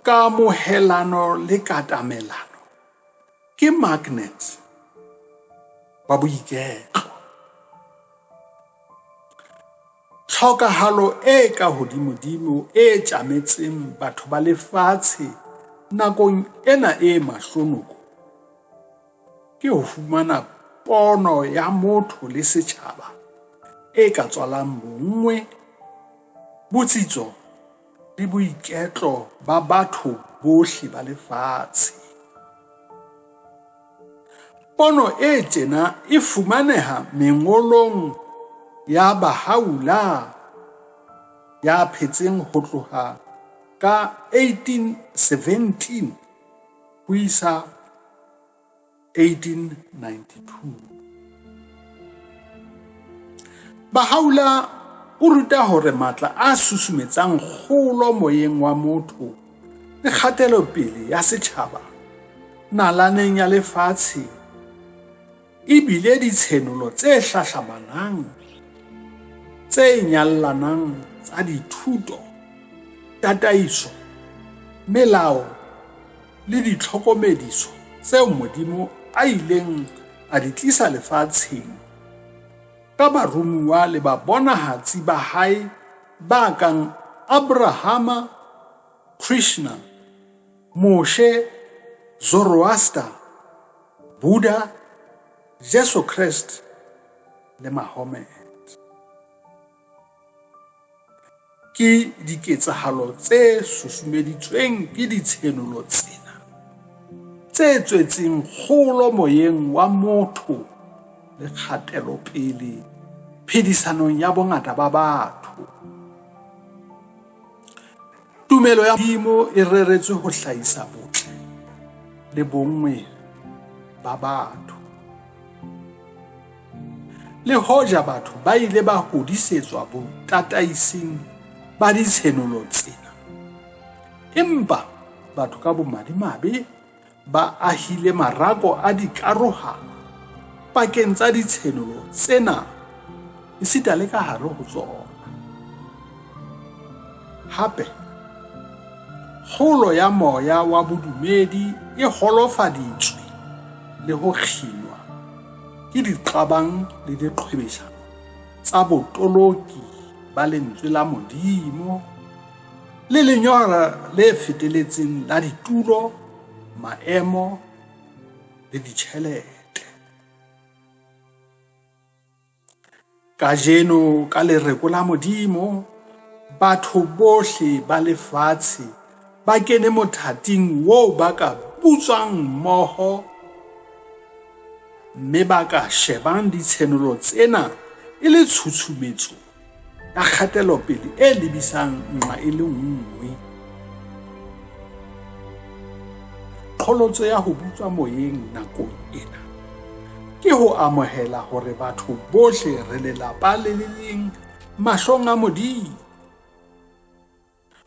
Kamohelano le katamelano ke magnets wa boiketlo. Tlhokahalo e ka hodimodimo e tjametseng batho ba lefatshe nakong ena e mahlonoko ke ho fumana pono ya motho le setjhaba e ka tswalang bonngwe, botsitso le boiketlo ba batho bohle ba lefatshe. Pono e tjena e fumaneha mengolong ya Baha'u'llah ya phetseng ho tloha ka 1817 ho isa 1892. Baha'u'llah o ruta hore matla a susumetsang kgolo moyeng wa motho le kgatelopele ya setjhaba nalaneng ya lefatshe e bile ditshenolo tse hlahlamanang tse nyallanang tsa dithuto, tataiso, melao le ditlhokomediso tseo Modimo a ileng a di tlisa lefatsheng ka baromuwa le babonahatsi ba hae ba kang Abrahama, Krishna, Moshe, Zoroaster, Buddha, Jesu Kreste le Mahomet. Ke diketsahalo tse susumeditsweng ke ditshenolo tsena tse tswetseng kgolo moyeng wa motho le kgatelopele phedisanong ya bongata ba batho. Tumelo ya Modimo e reretswe ho hlahisa botle le bonngwe ba batho. Le hoja batho ba ile ba hodisetswa botataising ba ditshenolo tsena, empa batho ka bomadimabe ba ahile marako a dikarohano pakeng tsa ditshenolo tsena esita le ka hare ho tsona. Hape, kgolo ya moya wa bodumedi e holofaditswe le ho kginwa ke diqabang le diqhwebeshano tsa botoloki ba lentswe la Modimo le lenyora le feteletseng la ditulo, maemo le ditjhelete. Kajeno ka lereko la Modimo, batho bohle ba lefatshe ba kene mothating woo ba ka butswang mmoho mme ba ka shebang ditshenolo tsena e le tshutshumetso ya kgatelopele e lebisang nqa e le nngwe. Qholotso ya ho butswa moyeng nakong ena ke ho amohela hore batho bohle re lelapa le le leng mahlong a Modimo.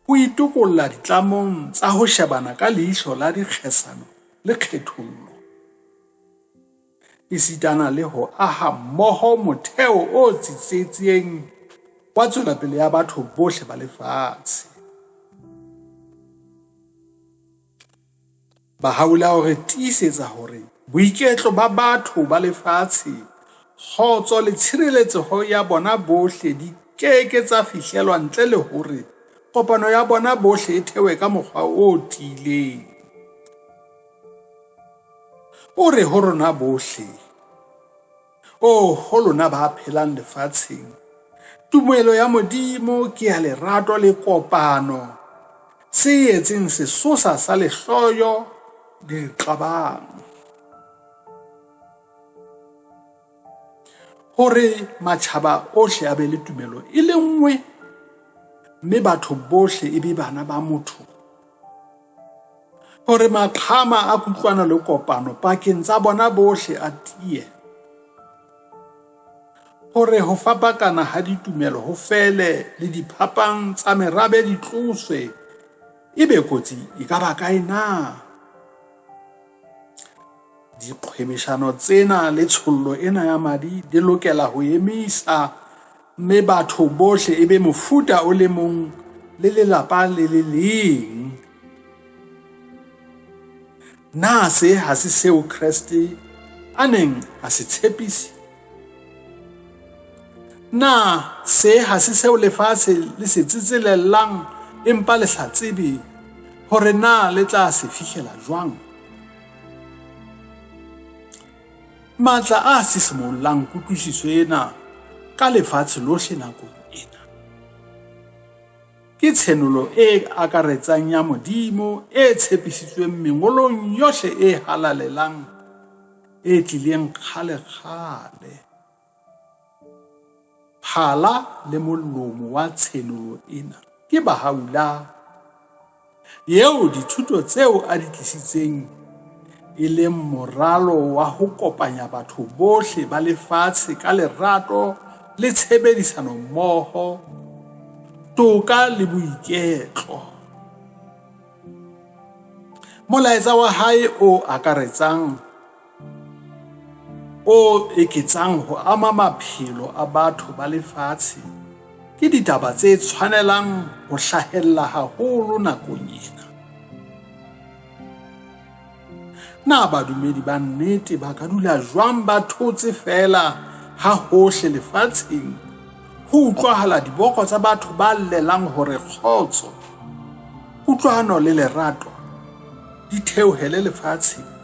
Ho itokolla ditlamong tsa ho shebana ka leihlo la dikgesano le kgethollo. Esitana le ho aha mmoho motheo o tsitsitseng wa tswelopele ya batho bohle ba lefatshe. Bahaula o re tiisetsa hore boiketlo ba batho ba lefatshe, kgotso le tshireletseho ya bona bohle di ke ke tsa fihlelwa ntle le hore kopano ya bona bohle e thewe ka mokgwa o tiileng. O re ho rona bohle, O ho lona ba phelang lefatsheng, tumelo ya Modimo ke ya lerato le kopano, se etseng sesosa sa lehloyo le diqabang. Hore matjhaba ohle a be le tumelo e le nngwe, mme batho bohle e be bana ba motho Hore maqhama a kutlwano le kopano pakeng tsa bona bohle a tiye. Hore ho fapakana ha ditumelo ho fele le diphapang tsa merabe di tloswe, ebe kotsi e ka ba kae na? Diqhwebeshano tsena le tshollo ena ya madi di lokela ho emisa mme batho bohle e be mofuta o le mong le lelapa le le leng. Na se ha se seo Kreste a neng a se tshepise? Na se ha se seo lefatshe le se tsetselellang empa le sa tsebe hore na le tla se fihlela jwang? Matla a sisimollang kutlwisiso ena ka lefatshe lohle nakong ena. Ke tshenolo e akaretsang ya Modimo e tshepisitsweng mengolong yohle e halalelang e tlileng kgale-kgale. Phala le molomo wa tshenolo ena ke Baha'u'llah, eo dithuto tseo a di tlisitseng e leng moralo wa ho kopanya batho bohle ba lefatshe ka lerato le tshebedisano mmoho, toka le boiketlo. Molaetsa wa hae o akaretsang o eketsang ho ama maphelo a batho ba lefatshe ke ditaba tse tshwanelang ho hlahella haholo nakong ena. Na badumedi ba nnete ba ka dula jwang ba thotse feela ha hohle lefatsheng ho utlwahala diboko tsa batho ba llelang hore kgotso, kutlwano le lerato di theohele lefatsheng?